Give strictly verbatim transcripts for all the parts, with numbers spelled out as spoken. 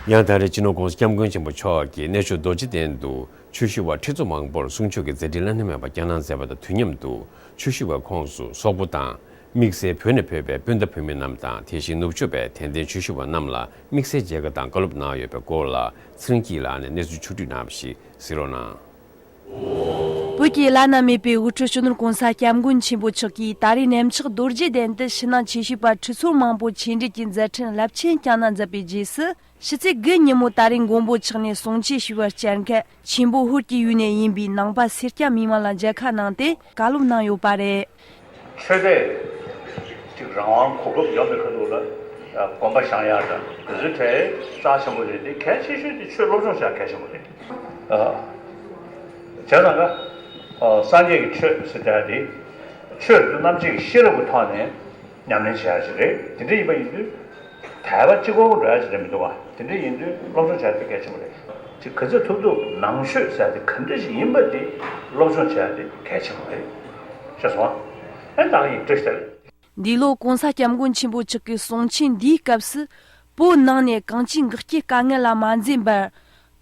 ཡང་ད་རེས་སྤྱི་ནོར་༸གོང་ས་༸སྐྱབས་མགོན་ཆེན་པོ་མཆོག་གིས་གནས་མཆོག་རྡོ་རྗེ་གདན་དུ་ཆོས་ཞུ་བ་ཁྲི་ཚོ་མང་པོར་གསུང་ཆོས་ཀྱི་མཛད་འཕྲིན་བླ་ན་མེད་པ་བསྐྱངས་གནང་མཛད་པ་དང་དུས་མཉམ་དུ། ཆོས་ཞུ་བའི་ཁོངས་སུ་སོག་པོ་དང་དམིགས་བསལ་བོད་ནས་ཕེབས་པའི་སྤུན་ཟླ་བོད་མི་རྣམས་དང་། དེ་བཞིན་ནུབ་ཕྱོགས་པའི་དད་ལྡན་ཆོས་ཞུ་བ་རྣམས་ལ་དམིགས་བསལ་མཇལ་ཁ་དང་བཀའ་སློབ་གནང་ཡོད་པའི་སྐོར་ལ། ཚེ་རིང་སྐྱིད་ལགས་ནས་གནས་ཚུལ་ཕྱོགས་བསྒྲིགས་གནང་བ་ཞིག་གཟིགས་རོགས་གནང་། བོད་ཀྱི་བླ་ན་མེད་པའི་དབུ་ཁྲིད་སྤྱི་ནོར་༸གོང་ས་༸སྐྱབས་མགོན་ཆེན་པོ་མཆོག་གིས་ད་རེས་གནས་མཆོག་རྡོ་རྗེ་གདན་དུ་ཕྱི་ནང་ཆོས་ཞུ་བ་ཁྲི་ཚོ་མང་པོ་ཆོས་འབྲེལ་གྱི་མཛད་འཕྲིན་རླབས་ཆེན་བསྐྱངས་གནང་མཛད་པའི་རྗེས་སུ། ཕྱི་ཚེས་དགུ་ཉིན་མོ་ད་རེས་མགོན་པོ་མཆོག་ནས་གསུང་ཆོས་ཞུ་བར་བཅར་མཁན་ཆེན་པོ་ཧོར་གྱི་ཡུལ་ནས་ཡིན་པའི་ནང་པ་སེར་སྐྱ་མི་མང་ལ་མཇལ་ཁ་གནང་སྟེ་བཀའ་སློབ་གནང་ཡོད་པ་རེད། ཆོས་དད་ཅིག་རང་དབང་གོ་སྐབས་ཡོད་པའི་ཁ་ཐུག་ལ་དགོན་པ་བཞེངས་ཡག་དང་དེ་ཚོའི་གྲས་རྩ་ཆེན་པོ་རེད་དེ། གལ་ཆེ་ཤོས་དེ་ཆོས་སློབ་སྦྱོང་བྱ་གལ་ཆེན་པོ་རེད། བྱས་ཙང་ཀ་སངས་རྒྱས་ཀྱི་ཆོས་ཟེར་བསྡད་དེ། ཆོས་དེ་རྣམ་འབྱེད་ཀྱི་ཤེས་རབ་ཀྱི་ཐོག་ནས་ཉམས་ལེན་བྱེད་ཡག་ཅིག་རེད། དེ་འདྲ་ཡིན་པ་ཡིན་དུས། དད་པ་གཅིག་པོ་འགྲོ་ཡ་ཅིག་རེད་མི་འདུག་བ། དེ་འདྲ་ཡིན་དུས་སློབ་སྦྱོང་བྱ་ཡ་དེ་གལ་ཆེན་པོ་རེད། ཅིག་ག་ཚོད་ཐུབ་ཐུབ་ནང་ཆོས་ཟེར་ཡ་དེ་ག་འདྲ་ཞིག་ཡིན་པ་དེ་སློབ་སྦྱོང་བྱ་ཡ་དེ་གལ་ཆེན་པོ་རེད། ཤེས་སོང་ཨ། ཨེ་ད་ག་ཡིན་བཀྲ་ཤིས་བདེ་ལེགས། འདི་ལོ་༸གོང་ས་༸སྐྱབས་མགོན་ཆེན་པོ་མཆོག་གི་གསུང་ཆོས་འདིའི་སྐབས་སུ། བོད་ནང་ནས་གང་ཅིའི་འགག་སྐྱེལ་དཀའ་ངལ་ལ་མ་འཛེམས་པར།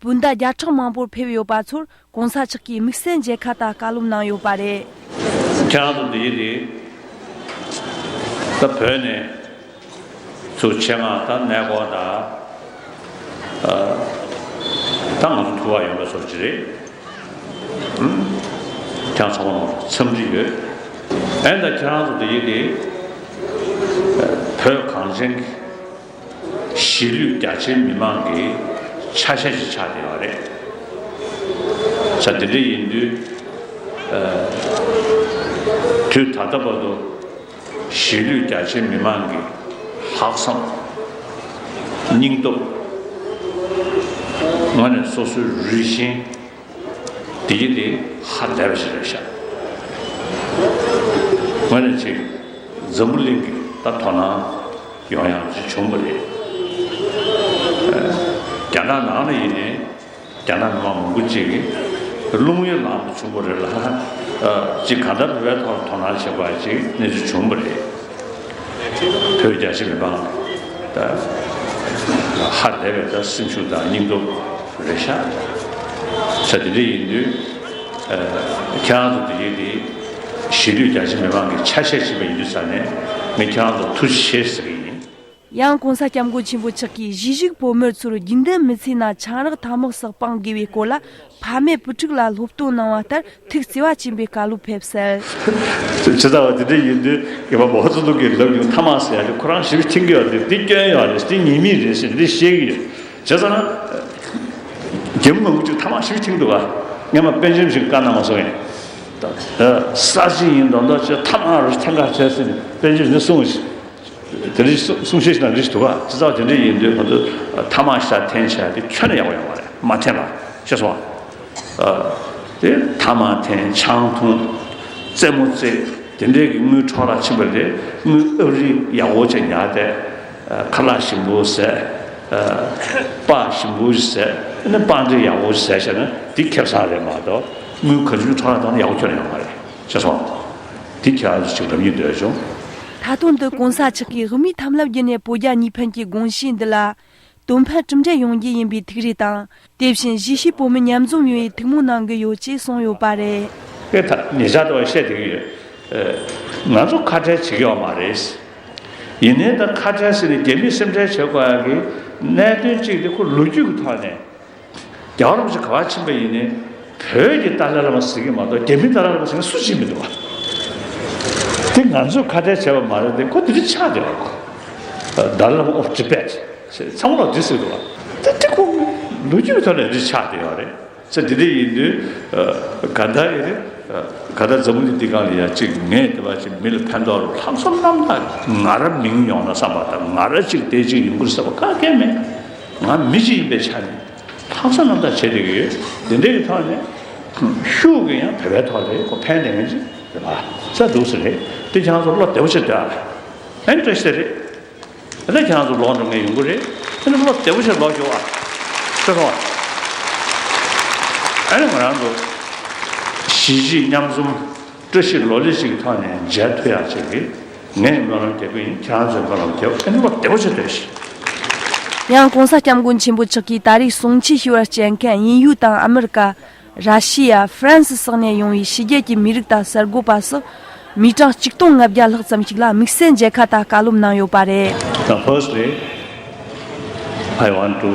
སྤུན་ཟླ་བརྒྱ་ཕྲག་མང་པོར་ཕེབས་ཡོད་པ་ཚོར་༸གོང་ས་མཆོག་གིས་དམིགས་བསལ་མཇལ་ཁ་དང་བཀའ་སློབ་གནང་ཡོད་པ་རེད། ཁྱེད་རང་ཚོ་འདི་ཡིན་དེ། ད་བོད་ནས་ཚུར་ཆེད་མངགས་དང་གནས་སྐོར་དང་། ད་ང་ཚོ་ཐུག་པ་ཡོང་བའི་བཟོ་ཅི་རེད། ཁྱེད་རང་ཚོ་ཚང་མ་འཚམས་འདྲི་ཡོད། ཨེ་ད་ཁྱེད་རང་ཚོ་འདི་ཡིན་དེ། བོད་གངས་ཅན་གྱི་གཞིས་ལུས་རྒྱ་ཆེའི་མི་མང་གི་ཆ་ཤས་ཤིག་ཆགས་བསྡད་ཡོད་རེད། ས་དེ་འདྲ་ཡིན་དུས། དུས་ད་ལྟ་བར་དུ་གཞིས་ལུས་རྒྱ་ཆེའི་མི་མང་གི་ལྷག་བསམ། སྙིང་སྟོབས། ངོས་ནས་སོ་སོའི་རུས་ཆེན། བདེ་སྐྱིད་དེ་ཧ་ལས་པ་ཞིག་རེད་ཤག་དངོས་གནས་ཅིག་འཛམ་བུ་གླིང་གི་ད་དོ་སྣང་ཡོང་ཡག་ཅིག་བྱུང་བ་རེད། རྒྱ་ནག་ནང་ལ་ཡིན་ནའི་རྒྱ་ནག་མི་མང་མང་པོ་ཅིག་གིས་རླུང་གཡབ་ལངས་པ་བྱུང་བ་རེད་ལ། ཅིག་གང་ལྟར་བོད་པའི་ཐོག་ལ་དོ་སྣང་བྱེད་པ་ཅིག་གནས་ཚུལ་བྱུང་བ་རེད། བོད་རྒྱ་ཆེ་མི་མང་ད་ཧ་ལས་པའི་ད་སེམས་ཤུགས་དང་སྙིང་སྟོབས་རེད་ཤག་ས་དེ་འདྲ་ཡིན་དུས། ཁྱེད་རང་ཚོ་དེ་ཡིན་དེ་གཞིས་ལུས་རྒྱ་ཆེ་མི་མང་གི་ཆ་ཤས་ཤིག་ཡིན་དུས་ས་ནས་ངས་ཁྱེད་རང་ཚོ་ཐུགས་རྗེ་ཆེ་ཟེར་གི་ཡིན། ཡང་༸གོང་ས་༸སྐྱབས་མགོན་ཆེན་པོ་མཆོག་གིས་གཞིས་བཞུགས་བོད་མི་ཚོར་རྒྱུན་ལྡན་མི་ཚེའི་ནང་ཆང་རག་ཐ་མག་སོགས་སྤང་དགོས་པའི་སྐོར་ལ། ཕ་མས་བུ་ཕྲུག་ལ་སློབ་སྟོན་གནང་བ་ལྟར་ཐུགས་བརྩེ་བ་ཆེན་པོས་བཀའ་སློབ་ཕེབས་གསལ། ཇི་ལྟ་བ་དེ་འདྲ་ཡིན་དུས་རྒན་པ་མའོ་ཙེ་ཏུང་གིས་ལབ་ཡོང་ཐ་མག་ཟེར་ཡ་དེ་ཁོ་རང་ཞེ་པོ་མཁྱེན་གྱི་ཡོད་རེད། འདི་སྐྱོན་ཡོད་རེད། འདི་ཉེས་དམིགས་རེད་ཟེར་འདི་བཤད་ཀྱི་ཡོད། བྱས་ཙང་རྒན་མོ་མང་པོ་ཅིག་ཐ་མག་ཞེ་པོ་མཁྱེན་འདུག་ག་སྔོན་མ་པཎ་ཆེན་ཞིག་བཀའ་གནང་བ་སོང་ཡིན། གསར་བརྗེ་ཡིན་མདོག་མདོག་བྱས་ཐ་མག་རུ་འཐེན་ག་བྱས་ཟིན་པཎ་ཆེན་ཞིག་ནས་གསུངས། དེ་རིགས་གསུང་བཤད་ཞིག་དང་རིགས་ཤིག་འདུག་ག་དེ་ཚོ་དེ་འདྲ་ཡིན་དུས་ང་ཚོ་ཐ་མག་ཤ་འཐེན་བྱས་དེ་ཁྱོན་ནས་ཡག་པོ་ཡོང་བ་རེད། མ་འཐེན་པ་ཤེས་སོང་ཨ། དེ་ཐ་མག་འཐེན་ཆང་འཐུང་རྩེད་མོ་རྩེ་དེ་འདྲའི་གི་དངུལ་འཕྲོ་བརླག་ཕྱིན་པ་རེད། དངུལ་ཨ་རི་ཡག་པོ་ཅིག་ཉར་ཏེ་ཁ་ལག་ཞིམ་པོ་ཟས། སྤགས་ཞིམ་པོ་ཟས། ཨ་ནི་སྤང་ཁྲེ་ཡག་པོ་ཟས་བྱས་ན་དེ་ཁེ་བཟང་རེད་མ་གཏོགས་དངུལ་ག་ཚོད་འཕྲོ་བརླག་བཏང་ན་ཡག་པོ་ཁྱོན་ནས་ཡོང་མ་རེད། ཤེས་སོང་ཨ། དེ་ཁྱེད་རང་ཚོ་ཅིག་ལབ་སྙིང་འདོད་བྱུང་། ད་དུང་དུ་༸གོང་ས་མཆོག་གིས་དབུ་མའི་ཐབས་ལམ་བརྒྱུད་ནས་བོད་རྒྱ་གཉིས་ཕན་གྱི་དགོངས་གཞི་འདི་ལ་དོན་ཕན་གྲུབ་འབྲས་ཡོང་རྒྱུ་ཡིན་པའི་ཐུགས་རེ་དང་། དེ་བཞིན་གཞིས་བྱེས་བོད་མི་མཉམ་འཛོམས་ཡོང་བའི་ཐུགས་སྨོན་གནང་གི་ཡོད་ཅེས་གསུངས་ཡོད་པ་རེད། དེ་ད་ཉེ་ཆར་དུ་བཤད་བསྡད་ཀྱི་ཡོད། ང་ཚོ་ཁ་བྲལ་བྱེད་ཀྱི་ཡོད་མ་རེད། ཡིན་ནའི་ད་ཁ་བྲལ་ཟེར་ནས་རྒྱ་མིས་སེམས་ཁྲལ་བྱེད་དགོས་ཡ་གི་གནད་དོན་གཅིག་དེ་ཁོ་ལོ་རྒྱུས་ཀྱི་ཐོག་ནས། རྒྱལ་བ་རིན་པོ་ཆེ་ག་པར་ཕྱིན་པ་ཡིན་ནའི་བོད་ཀྱི་ཏཱ་ལའི་བླ་མ་ཟེར་གྱི་མ་གཏོགས་རྒྱ་མིའི་ཏཱ་ལའི་བླ་མ་ཟེར་མཁན་སུ་གཅིག་མི་འདུག་བ། དེ་ང་ཚོས་ཁ་བྲལ་བྱས་པ་མ་རེད་དེ་ཁོ་དེ་འདྲ་ཆགས་བསྡད་པ་ཁོ། Dalai Lama of Tibet ཟེར་ཚང་མ་ལ་འདི་ཟེར་འདུག་བ། དེ་དེ་ཁོ་ལོ་རྒྱུས་ཐོག་ནས་འདི་ཆགས་བསྡད་ཡོད་རེད། ཟེར་དེ་འདྲ་ཡིན་དུས་ག་འདྲ་ཡིན་རེད། ག་འདྲ་འཛམ་བུ་གླིང་འདི་སྒང་ལ་ཡ་གཅིག་ངས་དེ་བ་གཅིག་མི་ལ་ཕན་ཐོགས་ལ་ལྷག་བསམ་རྣམ་དག་ང་ར་མིང་ཡོང་ན་བསམ་པ་དང་ང་ར་གཅིག་དེ་གཅིག་ཡོང་གི་རེད་བསམ་པ་ག་གེ་མེད། ང་མི་གཅིག་ཡིན་པའི་ཆ་ནས། ལྷག་བསམ་རྣམ་དག་བྱེད་བསྡད་ཀྱི་ཡོད། དེ་འདྲའི་ཐོག་ནས་ཤུགས་ཀྱིས་ཡང་བོད་པའི་ཐོག་ལ་ཁོ་ཕན་བསྡད་མཁན་ཅིག་རེད་པ། ས་འདུག་ས་རེད། དེ་ཁྱེད་རང་ཚོ་བློ་བདེ་པོ་བྱེད་སྡོད་ཨ། ཨ་ནི་བཀྲ་ཤིས་བདེ་ལེགས། ཨ་ནི་ཁྱེད་རང་ཚོ་ལོག་འགྲོ་མཁན་ཡོང་གི་རེད། ཨ་ནི་བློ་བདེ་པོ་བྱེད་ལོག་ཤོག་ཨ། ཤེས་སོང་ཨ། ཨ་ནི་ང་རང་ཚོ་གཞིས་བྱེས་མཉམ་འཛོམས་བཀྲ་ཤིས་ལོ་ལེགས་ཤིག་གི་ཐོག་ནས་མཇལ་ཐུབ་ཡག་ཅིག་གི་ངས་སྨོན་ལམ་རྒྱག་གི་ཡིན། ཁྱེད་རང་ཚོས་སྨོན་ལམ་རྒྱག་ཨ་ནི་བློ་བདེ་པོ་བྱེད་སྡོད་ཤིག་ཡང་༸གོང་ས་༸སྐྱབས་མགོན་ཆེན་པོ་མཆོག་གིས་ད་རེས་གསུང་ཆོས་ཞུ་བར་བཅར་མཁན་དབྱིན་ཡུལ་དང་ཨ་མི་རི་ཀ། ར་ཤི་ཡ། ཧྥ་རན་སི་སོགས་ནས་ཡོང་བའི་ཕྱི་རྒྱལ་གྱི་མི་རིགས་དང་གསར་འགོད་པ་སོགས་མི་གྲངས་ཆིག་སྟོང་ལྔ་བརྒྱ་ལྷག་ཙམ་ཞིག་ལ་དམིགས་བསལ་མཇལ་ཁ་དང་བཀའ་སློབ་གནང་ཡོད་པ་རེད། Now, firstly, I want to,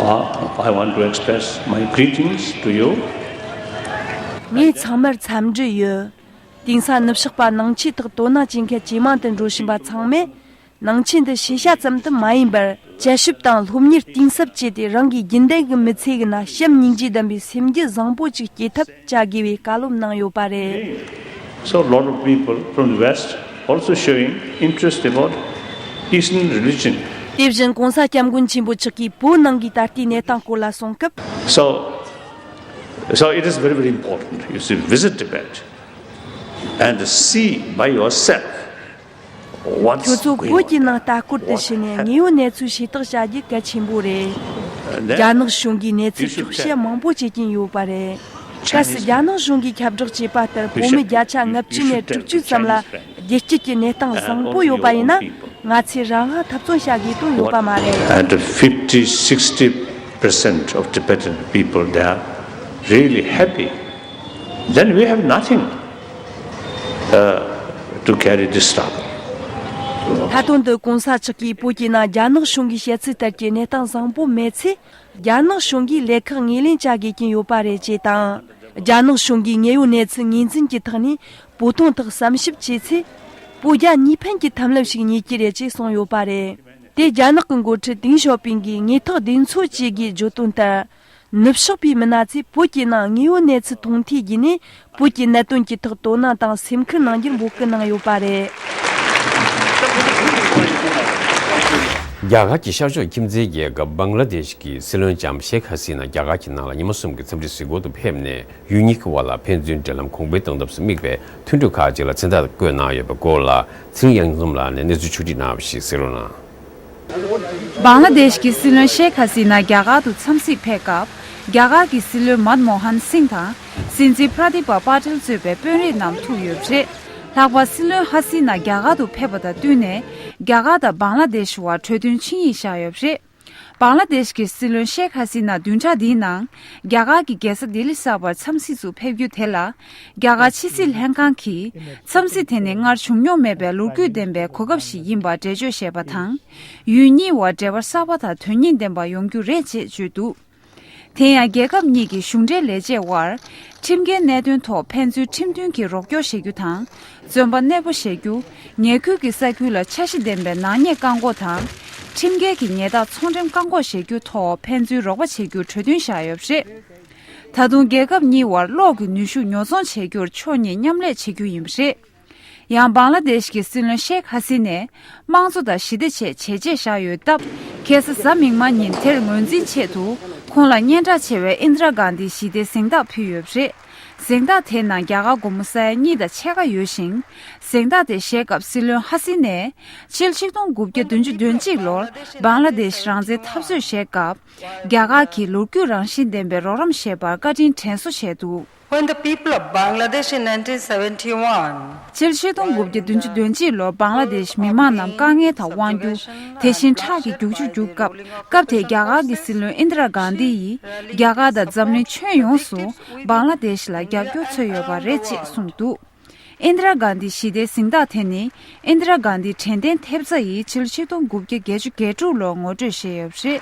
uh, I want to express my greetings to you. ངས་ཚང་མར་འཚམས་འདྲི་ཡོད། དེང་སང་ནུབ་ཕྱོགས་པ་ནང་ཆོས་ཐོག་དོ་སྣང་བྱེད་མཁན་ཇེ་མང་དུ་འགྲོ་བཞིན་པ་ཚང་མས། ནང་ཆོས་འདི་ཤེས་བྱ་ཙམ་དུ་མ་ཡིན་པར། དཔྱད་ཞིབ་དང་སློབ་གཉེར་གཏིང་ཟབ་བྱས་ཏེ། རང་གི་རྒྱུན་ལྡན་གྱི་མི་ཚེ་གི་ནང་བྱམས་སྙིང་རྗེ་ལྡན་པའི་སེམས་རྒྱུད་བཟང་པོ་ཅིག་སྐྱེ་ཐབས་བྱ་དགོས་པའི་བཀའ་སློབ་གནང་ཡོད་པ་རེད། So a lot of people from the West also showing interest about Eastern religion. དེ་བཞིན་༸གོང་ས་༸སྐྱབས་མགོན་ཆེན་པོ་མཆོག་གིས་བོད་ནང་གི་ད་ལྟའི་གནས་སྟངས་སྐོར་ལ་གསུང་སྐབས། So, so it is very, very important, you see, visit Tibet and see by yourself what's going on there. ཁྱོད་ཚོ་བོད་ཀྱི་ནང་ལྟ་སྐོར་དུ་ཕྱིན་ནས་དངོས་ཡོད་གནས་ཚུལ་ཤེས་རྟོགས་བྱ་རྒྱུ་གལ་ཆེན་པོ་རེད། རྒྱ་ནག་གཞུང་གིས་གནས་ཚུལ་འཁྱོག་བཤད་མང་པོ་བྱེད་ཀྱིན་ཡོད་པ་རེད། གལ་སྲིད་རྒྱ་ནག་གཞུང་གིས་ཁྱབ་བསྒྲགས་བྱས་པ་ལྟར་བོད་མི་བརྒྱ་ཆ་ལྔ་བཅུ་ནས་དྲུག་ཅུ་ཙམ་ལ་བདེ་སྐྱིད་ཀྱི་གནས་སྟངས་བཟང་པོ་ཡོད་པ་ཡིན་ན། ང་ཚོས་རང་དབང་འཐབ་རྩོད་བྱ་དགོས་དོན་ཡོད་པ་མ་རེད། And fifty, sixty percent of Tibetan people, they are really happy. Then we have nothing, uh, to carry this struggle. ད་དུང་དུ་༸གོང་ས་མཆོག་གིས་བོད་ཀྱི་ནང་རྒྱ་ནག་གཞུང་གིས་བཤད་ཚུལ་ལྟར་གྱི་གནས་སྟངས་བཟང་པོ་མེད་ཚེ། རྒྱ་ནག་གཞུང་གིས་ལས་ཁག་ངོས་ལེན་བྱ་དགོས་ཀྱིན་ཡོད་པ་རེད་ཅེས་དང་། རྒྱ་ནག་གཞུང་གིས་དངོས་ཡོད་གནས་ཚུལ་ངོས་འཛིན་གྱི་ཐོག་ནས་བོད་དོན་ཐོག་བསམ་ཞིབ་བྱས་ཚེ། བོད་རྒྱ་གཉིས་ཕན་གྱི་ཐབས་ལམ་ཞིག་རྙེད་ཀྱི་རེད་ཅེས་གསུངས་ཡོད་པ་རེད། དེ་རྒྱ་ནག་གི་འགོ་ཁྲིད་ཏིང་ཞའོ་ཕིང་གིས་ངེས་ཐག་བདེན་འཚོལ་བྱེད་དགོས་བརྗོད་དོན་ལྟར། ནུབ་ཕྱོགས་པའི་མི་སྣ་ཚོས་བོད་ཀྱི་ནང་དངོས་ཡོད་གནས་ཚུལ་མཐོང་ཐོས་བགྱིས་ནས། བོད་ཀྱི་གནད་དོན་གྱི་ཐོག་དོ་སྣང་དང་སེམས་ཁུར་གནང་རྒྱུར་འབོད་སྐུལ་གནང་ཡོད་པ་རེད། རྒྱ་གར་གྱི་ཤར་ཕྱོགས་ཁྱིམ་མཚེས་རྒྱལ་ཁབ་བང་ལ་དེཤ་གི་སྲིད་བློན་ལྕམ་ཤེག་ཧ་སི་ན་རྒྱ་གར་གྱི་ནང་ལ་ཉི་མ་གསུམ་གྱི་འཚམས་འདྲིའི་གཟིགས་སྐོར་དུ་ཕེབས་ནས། ཡུལ་གཉིས་ཀྱི་དབར་ལ་ཕན་ཚུན་འབྲེལ་ལམ་གོང་འཕེལ་གཏོང་ཐབས་སུ་དམིགས་པའི་མཐུན་གྲོས་ཁག་ཅིག་ལ་མཚན་རྟགས་བཀོད་གནང་ཡོད་པའི་སྐོར་ལ། ཚེ་རིང་གཡང་འཛོམས་ལགས་ནས་གནས་ཚུལ་ཕྱོགས་སྒྲིག་གནང་བ་ཞིག་གསན་རོགས་གནང་། བང་ལ་དེཤ་གི་སྲིད་བློན་ཤེག་ཧ་སི་ན་རྒྱ་གར་དུ་འཚམས་གཟིགས་ཕེབས་སྐབས། རྒྱ་གར་གྱི་སྲིད་བློན་མན་མོ་ཧན་སིང་དང་། སྲིད་འཛིན་པྲ་དི་པ་པ་ཏེལ་གཙོས་པའི་དཔོན་རིགས་རྣམས་ཐུག་ཡོད་པ་རེད། ལྷག་པར་སྲིད་བློན་ཧ་སི་ན་རྒྱ་གར་དུ་ཕེབས་པ་དང་བསྟུན་ནས། རྒྱ་གར་དང་བང་ལ་དེཤ་བར་གྲོས་མཐུན་ཆིངས་ཡིག་བཞག་ཡོད་པ་རེད། བང་ལ་དེཤ་གི་སྲིད་བློན་ཤེག་ཧ་སི་ན་བདུན་ཕྲག་འདིའི་ནང་། རྒྱ་གར་གྱི་རྒྱལ་ས་ལྡི་ལི་གསར་པར་འཚམས་གཟིགས་སུ་ཕེབས་རྒྱུ་དེ་ལ། རྒྱ་གར་ཕྱི་སྲིད་ལྷན་ཁང་གིས། འཚམས་གཟིགས་དེ་ནི་སྔར་བྱུང་མྱོང་མེད་པའི་ལོ་རྒྱུས་ལྡན་པའི་གོ་སྐབས་ཤིག་ཡིན་པར་འགྲེལ་བརྗོད་བྱས་པ་དང་། ཡུལ་གཉིས་བར་འབྲེལ་བ་གསར་པ་དང་དོན་སྙིང་ལྡན་པ་ཡོང་རྒྱུ་རེད་ཅེས་བརྗོད་འདུག་དེ་ཡང་རྒྱལ་ཁབ་གཉིས་ཀྱི་གཞུང་འབྲེལ་ལས་བྱེད་དབར། ཁྲིམས་འགལ་གནད་དོན་ཐོག་ཕན་ཚུན་ཁྲིམས་མཐུན་གྱི་རོགས་སྐྱོར་བྱེད་རྒྱུ་དང་། བཙོན་པ་གནས་སྤོ་བྱེད་རྒྱུ། ཉེ་ཁུལ་གྱི་ས་ཁུལ་ལ་འཆར་གཞི་ལྡན་པའི་ནག་ཉེས་བཀག་འགོག་དང་། ཁྲིམས་འགལ་གྱི་ཉེས་རྡུང་ཚོང་འགྲེམས་བཀག་འགོག་བྱེད་རྒྱུ་ཐོག་ཕན་ཚུན་རོགས་པ་བྱེད་རྒྱུར་གྲོས་མཐུན་བཞག་ཡོད་པ་རེད། ད་དུང་རྒྱལ་ཁབ་གཉིས་བར་གློག་གི་ནུས་ཤུགས་ཉོ་ཚོང་བྱེད་རྒྱུར་ཕྱོགས་གཉིས་མཉམ་ལས་བྱེད་རྒྱུ་ཡིན་པ་རེད། ཡང་། བང་ལ་དེཤ་གི་སྲིད་བློན་ཤེག་ཧ་སི་ནས། དམངས་གཙོ་དང་ཞི་བདེ་ཆེད་བྱས་རྗེས་བཞག་ཡོད་སྟབས། ཁ་སང་གཟའ་མིག་དམར་ཉིན་དེར་ངོས་འཛིན་ཆེད་དུ། ཁོང་ལ་སྙན་གྲགས་ཆེ་བའི་ཨིནྡྲ་གྷན་དྷི་ཞི་བདེའི་གཟེངས་རྟགས་ཕུལ་ཡོད་པ་རེད། གཟེངས་རྟགས་དེའི་ནང་རྒྱ་གར་སྒོར་མོ་ས་ཡ་གཉིས་དང་ཕྱེད་ཀ་ཡོད་ཅིང་། གཟེངས་རྟགས་དེ་བཞེས་སྐབས་སྲིད་བློན་ཧ་སི་ནས། ཕྱི་ལོ་ཆིག་སྟོང་དགུ་བརྒྱ་བདུན་ཅུ་དོན་གཅིག་ལོར་བང་ལ་དེཤ་རང་བཙན་འཐབ་རྩོད་བྱེད་སྐབས། རྒྱ་གར་གྱིས་ལོ་རྒྱུས་རང་བཞིན་ལྡན་པའི་རོགས་རམ་བྱས་པར་བཀའ་དྲིན་དྲན་གསོ་བྱས་འདུག When the people of Bangladesh in nineteen seventy-one ཕྱི་ལོ་ཆིག་སྟོང་དགུ་བརྒྱ་བདུན་ཅུ་དོན་གཅིག་ལོར་བང་ལ་དེཤ་མི་མང་རྣམས་དཀའ་ངལ་དང་དབང་སྒྱུར། དེ་བཞིན་ཁྲག་གི་རྒྱུག་ཆུ་རྒྱུག་སྐབས། སྐབས་དེའི་རྒྱ་གར་གྱི་སྲིད་བློན་ཨིནྡྲ་གྷན་དྷི་ཡིས། རྒྱ་གར་དང་འཛམ་གླིང་ཁྱོན་ཡོངས་སུ། བང་ལ་དེཤ་ལ་རྒྱབ་སྐྱོར་འཚོལ་ཡོད་པ་རེད་ཅེས་གསུངས་འདུག་ཨིནྡྲ་གྷན་དྷི་ཞི་བདེའི་གཟེངས་རྟགས་དེ་ནི། ཨིནྡྲ་གྷན་དྷི་དྲན་རྟེན་ཐེབས་རྩ་ཡིས་ཕྱི་ལོ་ཆིག་སྟོང་དགུ་བརྒྱ་བརྒྱད་ཅུ་གྱ་དྲུག་ལོར་ངོ་སྤྲོད་བྱས་ཡོད་པ་རེད།